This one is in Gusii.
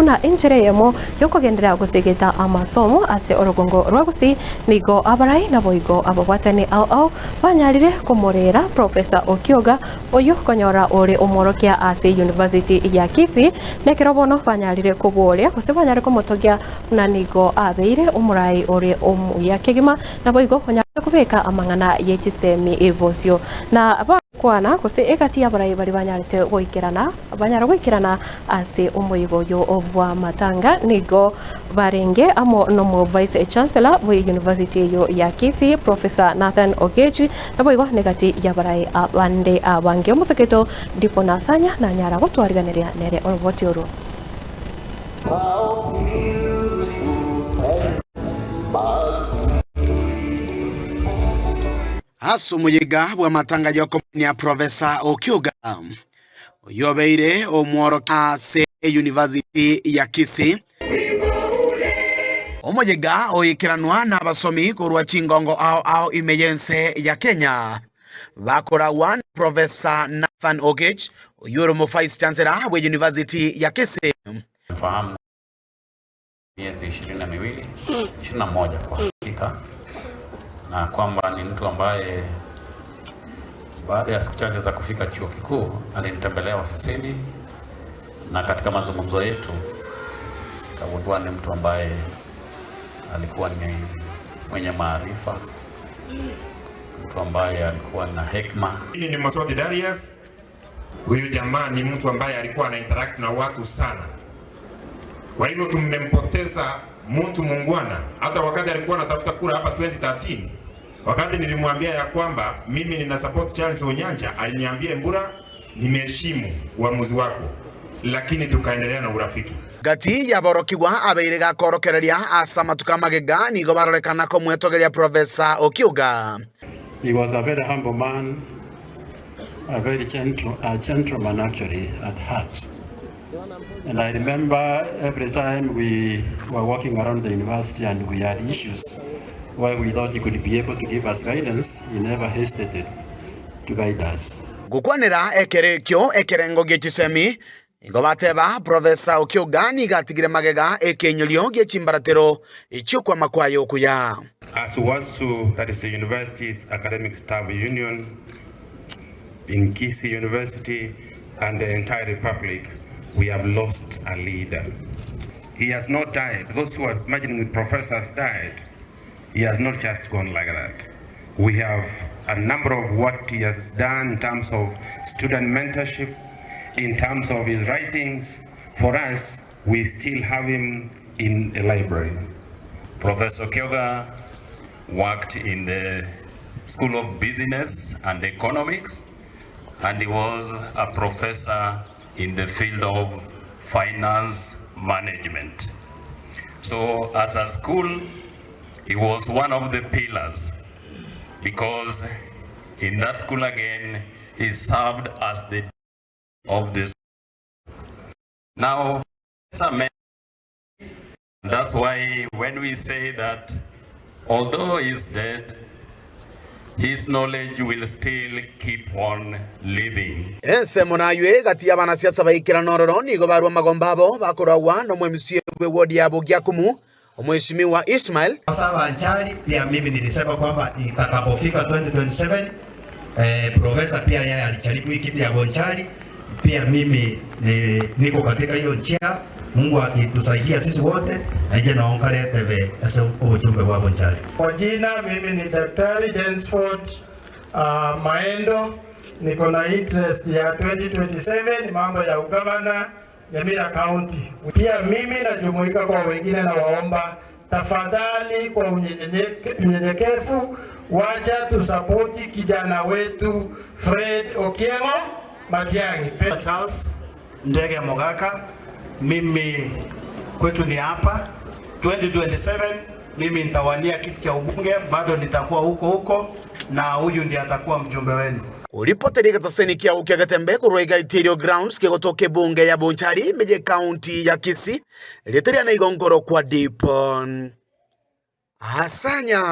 buna enchera eyemo yokogenderera gosegeta amasomo ase orogongo rwa Gusii nigo abarai naboigo ababwatani ao ao banyarire komorera Professor Okioga oyio konyora ore omworokia ase University ya Kisii nekero bono banyarire koboria gose banyare komotogia buna nigo abeire omorai ore omuya kegima naboigo onyarete kobeka amang'ana ye chisemi bosio na Kwana, gose egati y'abarai baria banyarete goikerana, banyare goikerana ase omoyega oyo bw'amatanga, nigo barenge amo nomo Vice Chancellor bwe University eyo ya Kisii, Professor Nathan Ogechi, naboigo negati y'abarai abande abange. Omosoketo Ndipo Nasanya nanyara gotwariganeria nere oroboti oro. Ase omoyega bw'amatanga y'okomanya Professor Okioga, oyio obeire omworokia ase University ya Kisii, omoyega oikeranwa n'abasomi korwa chingongo ao ao ime y'ense ya Kenya, bakoragwa na Professor Nathan Oketch, oyio ore omo-Vice Chancellor bwe University ya Kisii. Mfahamu miezi 22, 21 kwa hakika, na kwamba ni mtu ambaye baada ya siku chache za kufika chuo kikuu alinitembelea ofisini, na katika mazungumzo yetu kagundua ni mtu ambaye alikuwa ni mwenye maarifa, mtu ambaye alikuwa na hekima. Mimi ni Mosoti Darius. Huyu jamaa ni mtu ambaye alikuwa ana interact na watu sana, kwa hivyo tumempoteza mtu mungwana. Hata wakati alikuwa anatafuta kura hapa 2013, wakati nilimwambia ya kwamba mimi nina support Charles Onyanja, aliniambia Mbura, nimeheshimu uamuzi wako, lakini tukaendelea na urafiki. Gati y'aborokigwa abeire gakorokereria ase amatuko amagega nigo barorekana komwetogeria Professor Okioga. He was a very humble man, a very gentle, a gentleman actually at heart. And I remember every time we were walking around the university and we had issues where we thought he could be able to give us guidance, he never hesitated to guide us. Gokwanera ekero ekio ekerengo gie chisemi, nigo bateba Professor Okioga nigo atigire magega ekeinyorio gie chimbaratero chi'okwama kwaye okuya. As UASU, that is the Universities Academic Staff Union in Kisii University and the entire republic, we have lost a leader. He has not died. Those who are imagining the professor has died, he has not just gone like that. We have a number of what he has done in terms of student mentorship, in terms of his writings. For us, we still have him in a library. Professor Kyoga worked in the School of Business and Economics, and he was a professor in the field of finance management. So as a school, he was one of the pillars because in that school again, he served as the of the now that's why when we say that although he's dead, his knowledge will still keep on living. Ensemo nayio egati y'abanasiasa baikerana ororo nigo barua amagomba abo bakoragwa nomwemisia bw'ewodi ya Bogiakumu, Omweshimiwa Ishmael. Sasa Anchali pia mimi nilisema kwamba itakapofika 2027 eh, profesa pia yeye alijaribu hii kitu ya Bonchari, pia mimi ni, niko katika hiyo njia. Mungu akitusaidia sisi wote aije naonkaletebe ase obochumbe bwa Bonchari. Kwa jina mimi ni Daktari Densford Maendo, niko na interest ya 2027 mambo ya ugavana Nyamira County. Pia mimi najumuika kwa wengine na waomba tafadhali, kwa unyenyekevu, wacha tusapoti kijana wetu Fred Okiengo Matiang'i. Charles Ndege Mogaka, mimi kwetu ni hapa 2027 mimi nitawania kiti cha ubunge, bado nitakuwa huko huko, na huyu ndiye atakuwa mjumbe wenu. Koripoteria egetaseni kiago kia Getembe korwa Igaiterio Grounds kegotoka ebunge ya Bonchari ime ye county ya Kisii erieta riane igo nkorokwa Dipon Asanya.